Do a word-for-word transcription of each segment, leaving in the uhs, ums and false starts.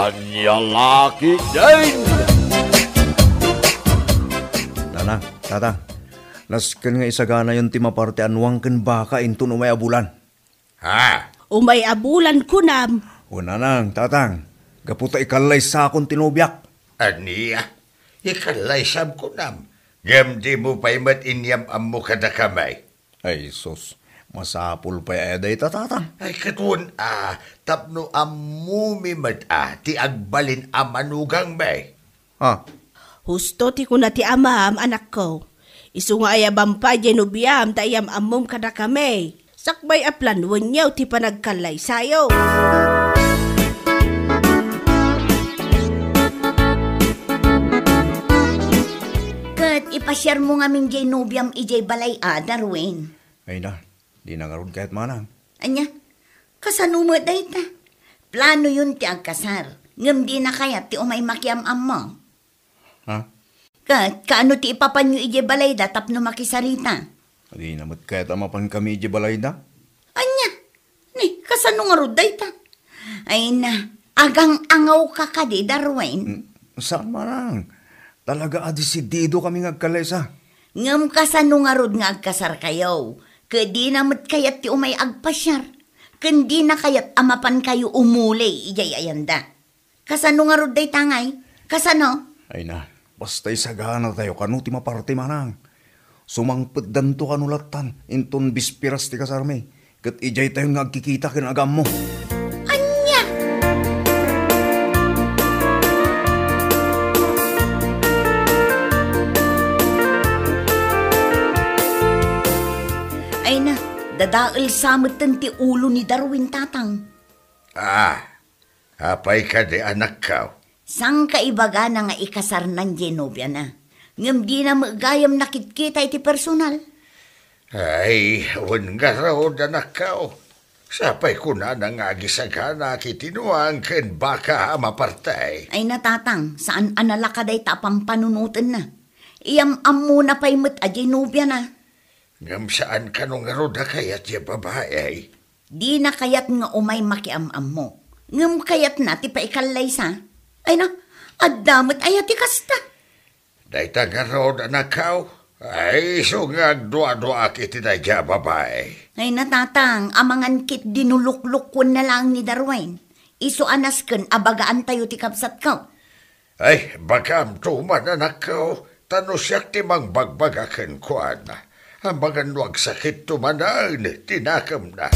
Ania la ketdin? Nanang, tatang, nasken nga isaganayon ti maparte a nuang ken baka inton umay a bulan. Ha? Umay a bulan, kunam? O nanang, tatang, gapu ta ikallaysakon ti nobiak. Ania? Ikallaysam, kunam? Ngem dimo pay met inyam-ammo kadakami. Ay, sus, masapul pay aya dayta, tatang. Ay, ket wen a, tapno ammomi met a ti agbalin a manugangmi. Ha? Husto ti kuna ti amam, anakko. Isu nga ayabam pay diay nobiam ta iyam-ammom kadakami. Sakbay a planuenyo ti panagkallaysayo. Ket ipasiarmo ngamin diay nobiam idiay balay a, Darwin. Ay na, dina ngarud kayat manang. Ania? Kasano met dayta? Planoyon ti agkasar, ngem dina kayat ti umay makiam-ammo. Ha? Ket kaano ti ipapanyo idiay balayda tapno makisarita? Dina met kayat a mapankami idiay balayda? Ania? Ni, kasano ngarud dayta? Ay na, agang-angawka kadi, Darwin? Mm, saan manang? Talaga a desididokami nga agkallaysa. Ngem kasano ngarud nga agkasarkayo? Ket dina met kayat ti umay agpasiar? Ken dina kayat a mapankayo umuli idiay ayanda? Kasano ngarud dayta ngay? Kasano? Ay na, basta isaganatayo kano ti maparte manang. Sumangpetdanto kano lattan inton bisperas ti kasarmi, ket idiaytayon nga agkikita ken agammo. Ania? Ay na, dadael sa metten ti ulo ni Darwin, tatang. Ah, apay kadi, anakko? Saan ka ibagana nga ikasarnan diay nobiana? Ngem dina met gayam nakitkita iti personal. Ay, wen ngarud, anakko. Sapay kunana nga agisaganak iti nuang ken baka a maparte. Ay na, tatang, saan a nalaka dayta a pampanunotenna. Iyam-ammona pay met a diay nobiana. Ngem saan kano ngarud a kayat diay babai? Dina kayat nga umay makiam-ammo. Ngem kayatna ti paikallaysa. Ay na, adda met aya ti kasta? Dayta ngarud, anakko. Ay, isu nga agduaduaak iti daydiay a babai. Ay na, tatang, amangan ket dinuluklukkonna laeng ni Darwin. Isu a nasken a bagaantayo ti kabsatko. Ay, bagaamto man, anakko, ta no siak ti mangbagbaga kenkuana, amangan no agsakitto manen ti nakemna.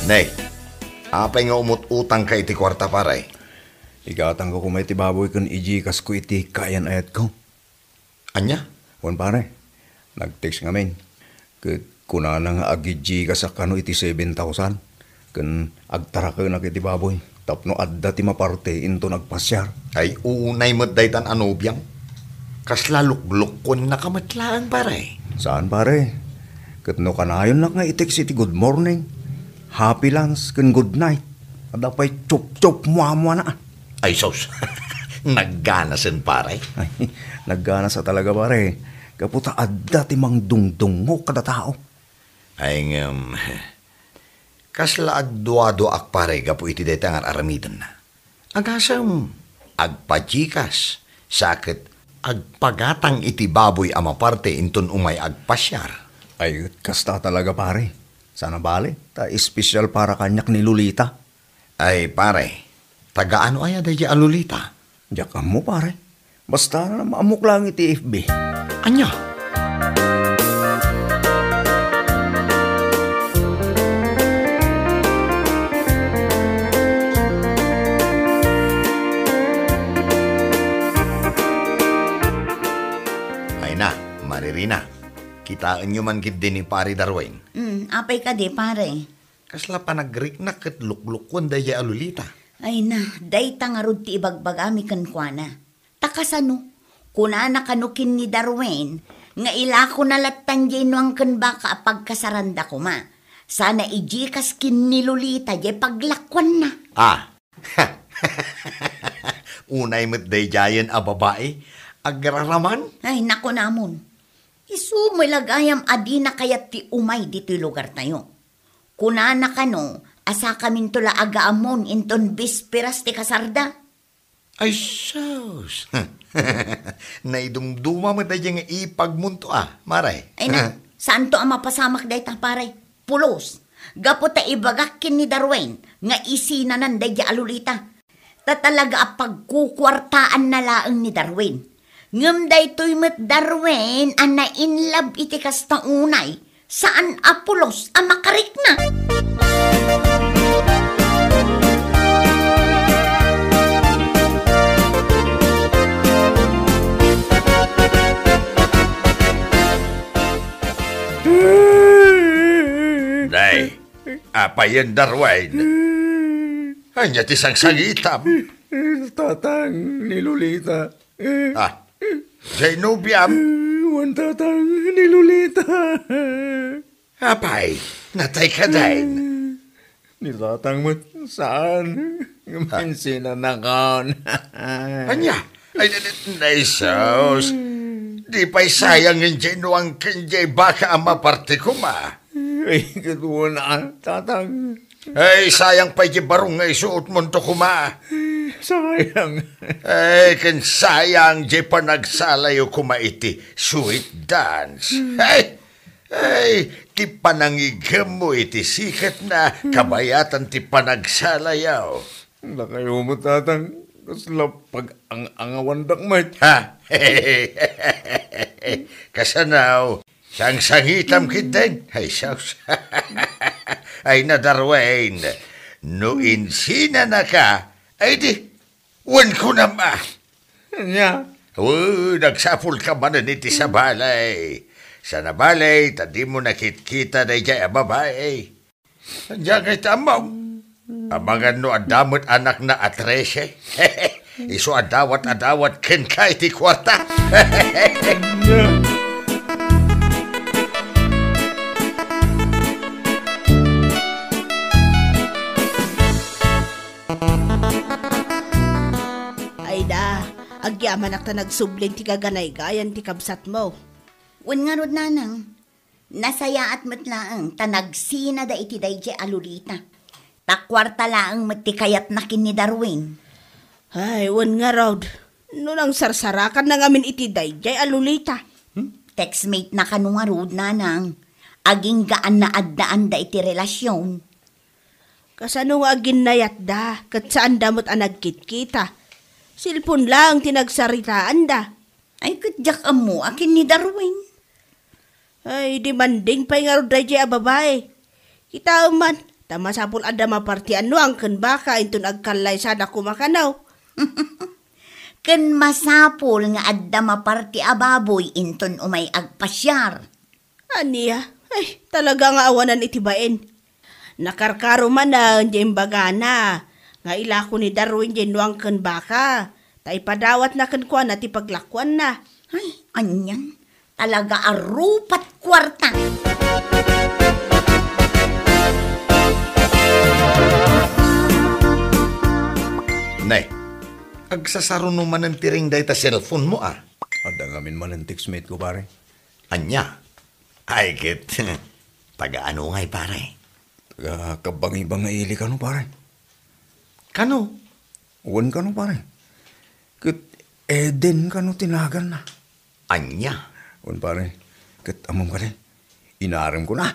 Ne, apay nga umut-utangka iti kuarta, pare? Igatangko koma iti baboy ken i-Gcash ko iti kaayan-ayatko. Ania? Wen, pare, nag-text ngamin. Ket kunana nga agi-Gcash a kano iti seven thousand. Ken agtarakenak iti baboy tapno adda ti maparte inton agpasiar. Ay, unay met daytan a nobiam. Kasla luklukkonnaka met laeng, pare. Saan, pare? Ket no kanayonnak nga i-text iti good morning, happy lunch, ken good night, adda pay chop-chop muamuana. Ay, sus. Nagganasen, pare. Ay, nagganas a talaga, pare. Gapu ta adda ti mangdungdungngo kada tao. Ay, ngem, kasla agduaduaak, pare, gapu iti dayta nga ar-aramidenna. Agasem, agpa-Gcash, sa ket agpagatang iti baboy a maparte inton umay agpasiar. Ay, kasta talaga, pare. Saan a bale, ta espesyal para kaniak ni Lolita. Ay, pare, taga ano aya daydiay a Lolita? Diak ammo, pare. Basta, maammok laeng iti F B. Ania? Ay na, Maririna. Kitaenyo man ketdi ni Pare Darwin. Mm, apay kadi, pare? Kasla panagriknak ket luklukkon daydiay a Lolita. Ay na, dayta ngarud ti ibagbagami kenkuana. Ta kasano? Kunana kano ken ni Darwin nga ilakona lattan diay nuang ken baka a pagkasaranda koma. Sana i-Gcash ken ni Lolita diay paglakuanna. Ah. Unay met daydiayen a babai, agraraman? Ay, nakunamon. Isu met la gayam a dina kayat ti umay ditoy lugartayo. Kunana kano a sakaminto la agaammon inton bisperas ti kasarda. Ay, sus! Naidumduma met daydiay nga ipagmonto a, Mare. Ay na, saanto a mapasamak dayta, pare. Pulos, gapu ta ibagak ken ni Darwin nga isinanan daydiay a Lolita. Ta talaga a pagkukuartaanna laeng ni Darwin. Ngem daytoy met Darwin a nainlab iti kasta unay, saan a pulos a makarikna. Nay, apayen, Darwin? Ania ti sangsangitam? Tatang, ni Lolita. Ah, diay nobiam? Wen, Tatang, ni Lolita. Apay, natay kadi? Ni Tatang met saan. Ah. Insinanakon. Ania? Ay, nay, nay, sus. Di pay sayang diay nuang ken diay baka a maparti koma? Ay, ket wen a, Tatang. Ay, sayang pay diay barong nga isuotmonto koma. Sayang. Ay, ken sayang diay panagsalayo koma iti sweet dance. Ay, ay, ti panangigemmo iti siketna, kabayatan ti panagsalayo. Dakayo met, Tatang, kasla pag-ang-angawandak met. Ha? Kasano? Sangsangitam ketdin? Ay, sus. Ay, na, Darwin, no insinanaka, ay di, wen kunam a. Ania? O, nagsapulka manen iti sabali. Sabali, ta dimo nakitkita daydiay a babai. Diak iti ammom. Amangan no adda met anakna a trese. Isu a dawat a dawat kenka iti kuarta. Ay da, agyamanak ta nagsubling ti kaganaygayan ti kabsatmo. Wen ngarud, nanang, nasayaat met laeng ta nagsinada iti daydiay a Lolita. Ta kuarta laeng met ti kayatna ken ni Darwin. Ay, wen ngarud, no nangsarsarakanna ngamin iti daydiay a Lolita. Hmm? Textmate na kano ngarud, nanang. Aginggaanna addaanda iti relasyon. Kasano nga aginnayatda ket saanda met a nagkitkita? Cellphone laeng ti nagsaritaanda. Ay, ket diak ammo a ken ni Darwin. Ay, demanding pay ngarud daydiay a babai. Kitaem man, ta masapul adda maparti a nuang ken baka inton agkallaysada koma kano. Ken masapul nga adda maparti a baboy inton umay agpasiar. Ania? Ay, talaga nga awanan iti bain. Nakarkaro manen diay imbagana nga ilako ni Darwin diay nuang ken baka, ta ipadawatna kenkuana ti paglakuanna. Ay, anian? Talaga a rupat kuarta. Ne, agsasaruno manen ti ring dayta cellphone mo, a? Adda ngamin manen textmate ko, pare. Ania? Ay, ket, taga ano ngay, pare? Taga Kabangi-bangi ili kano, pare. Kano? Wen kano, pare. Ket Eden kano ti naganna. Ania? Wen, pare. Ket ammom kadi, inarem ko na.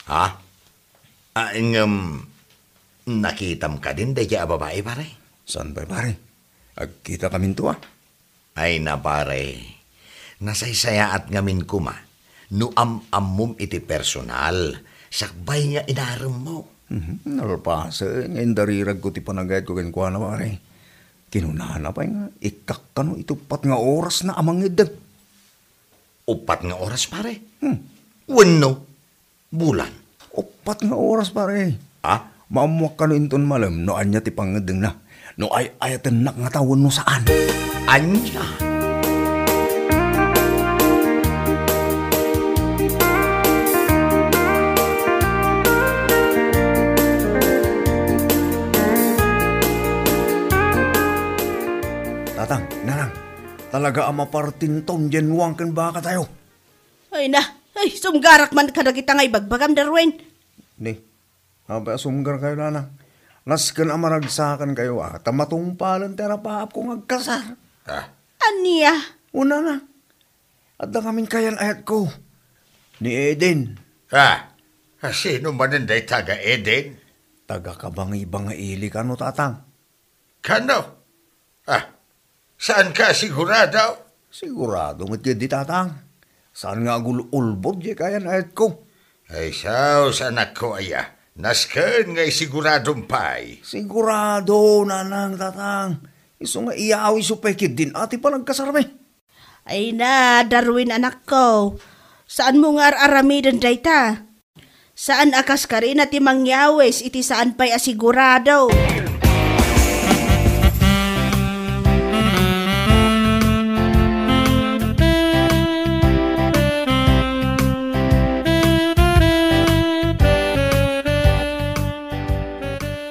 Ha? A, ngem, nakitam kadin daydiay a babai, pare? Saan pay, pare? Agkita kaminto, a. Ay na, pare, nasaysayaat ngamin koma no am-ammom iti personal, sakbay nga inaremmo. Mhm, nalpasen nga indariragko ti panagayatko kenkuana, pare. Kinunana pay nga ikkakkano iti uppat nga orasna a mangiddeng. Uppat nga oras, pare? Hmm. Wenno, bulan. Uppat nga oras, pare. Ah? Maammoak kano inton malem no ania ti pangngeddengna. No ay-ayatennak ngata wenno saan. Ania? Talaga a mapartinton diay nuang ken bakatayo. Ay na, ay, sumgarak man kadagita nga ibagbagam, Darwin. Ni, apay a sumgarkayo, nanang? Nasken a maragsakankayo, a, ta matungpalen ti arapaapko nga agkasar. Ah. Ania? Una na. Adda ngamin kay ayan-ayatko. Ni Eden. Ah, sino manen dayta nga Eden? Taga Kabangi-bangi ili kano, tatang. Kano? Ah, saanka sigurado? Sigurado met ketdi, tatang. Saan nga agul-ulbod diay kay ayan-ayatko? Ay, sus, anakko aya. Nasken nga isiguradom pay. Sigurado, nanang, tatang. Isu nga iyawiso pay ketdin a ti panagkasarmi. Ay na, Darwin, anakko. Saanmo nga ar-aramiden dayta? Saan a kas karina ti mangyawis iti saan pay a sigurado.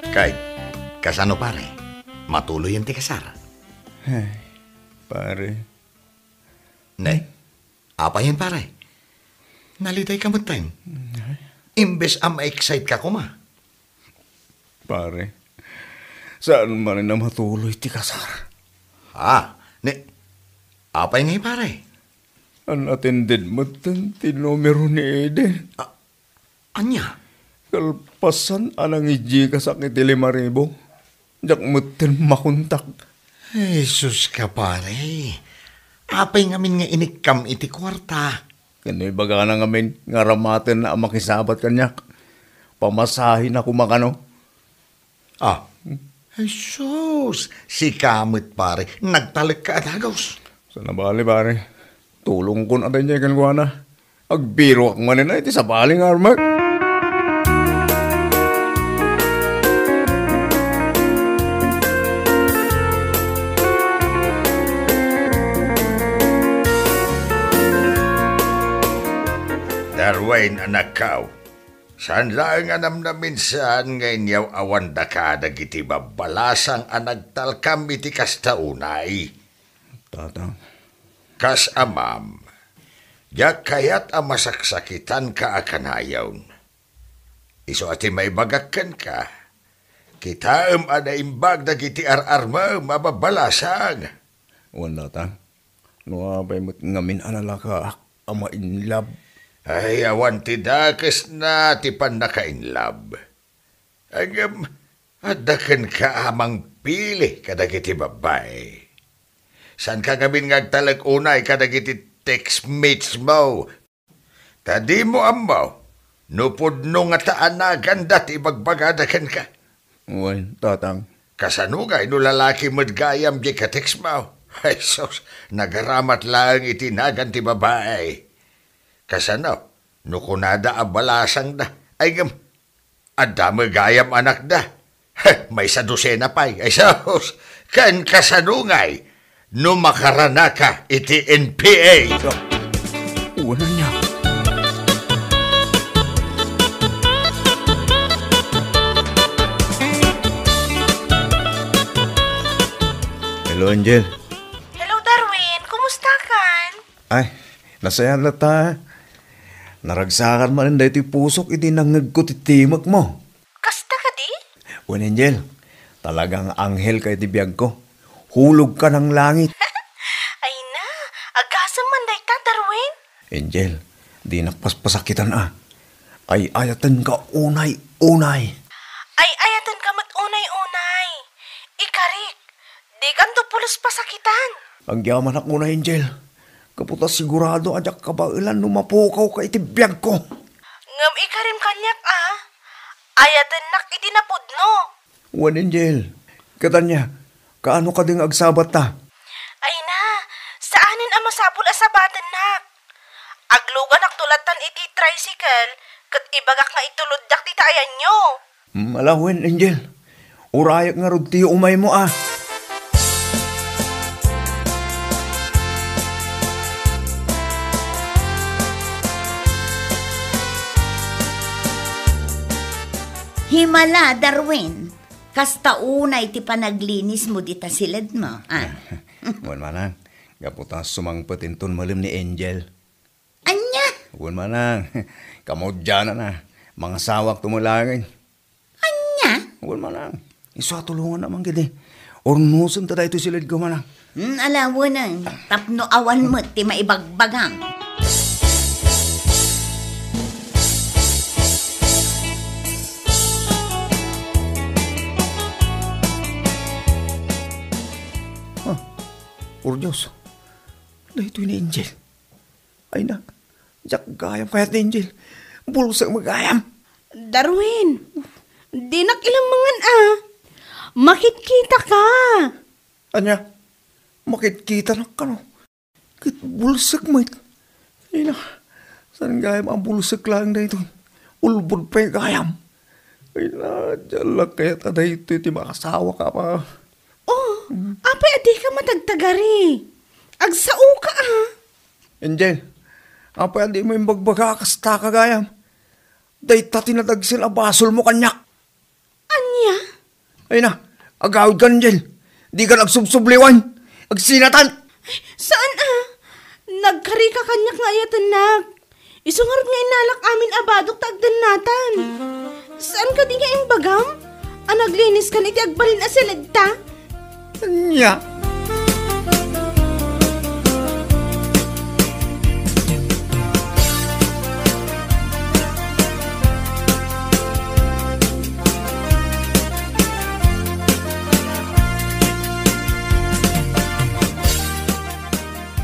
Kay, kasano, pare? Matuloyen ti kasar? Ay, pare. Ne, apay, pare? Nalitayka metten. Imbes a ma-excite ka koma. Pare, saan manen a matuloy ti kasar? Ha? Ne, apay ngay, pare? Unattended metten ti numero ni Eden. Ah, Ania? Kalpasan a nangidjikasak iti lima ribu, diak metten makontak. Jesus ka, pare. Apay ngamin nga inikkam iti kuarta? Ken no ibagana ngamin nga aramatenna a makisabat kaniak, pamasahena koma kano. Ah. Ay, sus! Sika met, pare. Nagtalekka a dagus. Saan a bale, pare. Tulongkon a daydiay kenkuana. Agbiroak manen iti sabali nga armek. Darwin, anakkaw. Saan laeng a namnaminsan nga inyaw-awandaka dagiti babbalasang a nagtalkam iti kasta unay? Tatang. Kas amam, diak kayat a masaksakitanka a kanayon. Isu a ti maibagak kenka, kitaem a naimbag dagiti ar-armem a babbalasang. Wen, tatang. No apay met ngamin a nalakaak a ma-in love? Ay, awan ti dakesna ti pannaka-in love. Ngem, adda kenka a mangpili kadagiti babbai. Saanka ngamin nga agtalek unay kadagiti textmates mo? Ta dimo ammo no pudno ngata a naganda ti ibagbagada kenka. Wen, tatang. Kasano ngay no lalaki met gayam diay ka-text mo? Ay, sus, nagaramat laeng iti nagan ti babai. Kasano no kunada a balasangda? Ay, ngem, adda met gayam anakda. Heh, maysa dosena pay. Ay, sus! Ken kasano ngay no makaranaka iti N P A? Wen, ania? Hello, Angel. Hello, Darwin. Kumusta kan? Ay, nasayaat latta. Naragsakan manen daytoy pusok idi nangngegko ti timekmo. Kasta kadi? Wen, Angel, talagang anghel ka iti biagko. Hulog ka ng langit. Ay na, agasem man dayta, Darwin. Angel, dinak paspasakitan a. Ay-ayatenka unay-unay. Ay-ayatenka met unay-unay. Ikarik, dikanto pulos pasakitan. Agyamanak unay, Angel. Gapu ta sigurado a diak kabaelan no mapukawka iti biagko. Ngem ikarim kaniak a, ayatennak iti napudno. Wen, Angel. Ket ania, kaano kadi nga agsabatta? Ay na, saanen a masapul a sabatennak. Agluganakto lattan iti tricycle, ket ibagak nga ituloddak dita ayanyo. Ala wen, Angel. Urayek ngarud ti umaymo a. Himala, Darwin. Kasta unay ti panaglinismo dita siledmo, a? Wen, manang. Gapu ta sumangpet inton malem ni Angel. Ania? Wen manang, kamaudiananna. Mangasawakto met laengen. Ania? Wen manang. Isu a tulonganna man ketdi. Urnosenta daytoy si Ledgo manang. Hmm, ala, wen, tapno awan met ti maibagbagam. Ah, por Dios. Daytoy ni Angel. Ay na, diak gayam kayat ni Angel. Bulsek met gayam. Darwin, dinak ilammangan a. Makitkita ka. Ania? Makitkitanak kano? Ket bulsek met. Ay na, saan gayam a bulsek laeng daytoy? Ulbod pay gayam. Ay na, diak la kayat a daytoy ti makasawak a pa. Oh, apay a dika matagtagari? Agsaoka a. Angel, apay a dimo imbagbaga a kasta ka gayam? Dayta ti nadagsen a basolmo kaniak. Ania? Ay na, agawidkan, Angel. Dika agsubsubliwan. Agsinatan. Saan a? Nagkarika kaniak nga ayatennak. Isu ngarud nga innalak amin a badok ta agdannatan. Saan kadi nga imbagam a nagliniskan iti agbalin a seledta? Ania?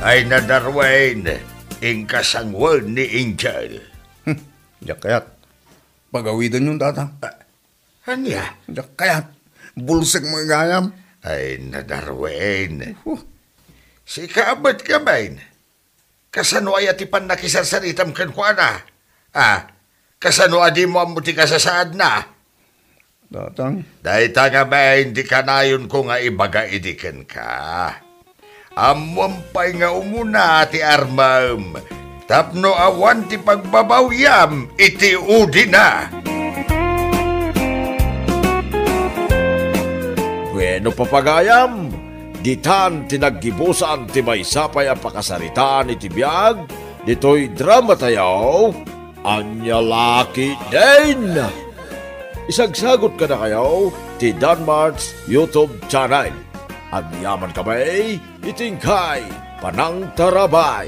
Ay na, Darwin, inka sanguen ni Angel. Hmm, diak kayat. Pagawidenyon, Tatang. Ah, ania? Diak kayat. Bulsek met gayam. Ay na, Darwin. Huh. Sika met, Darwin. Kasano aya ti pannakisarsaritam kenkuana? Ah, kasano a dimo ammo ti kasasaadna? Tatang. Dayta nga bain ti kanayonko nga ibaga idi kenka. Ammom pay nga umuna ti armem tapno awan ti pagbabawyam iti udina. Bueno, papagayam, ditan ti naggibusan ti maysa pay a pakasaritaan iti biag ditoy dramatayo. Ania la ketdin? Isagsagot kadakayo ti Danmart's YouTube channel. Agyaman kami iti inkay panangtarabay.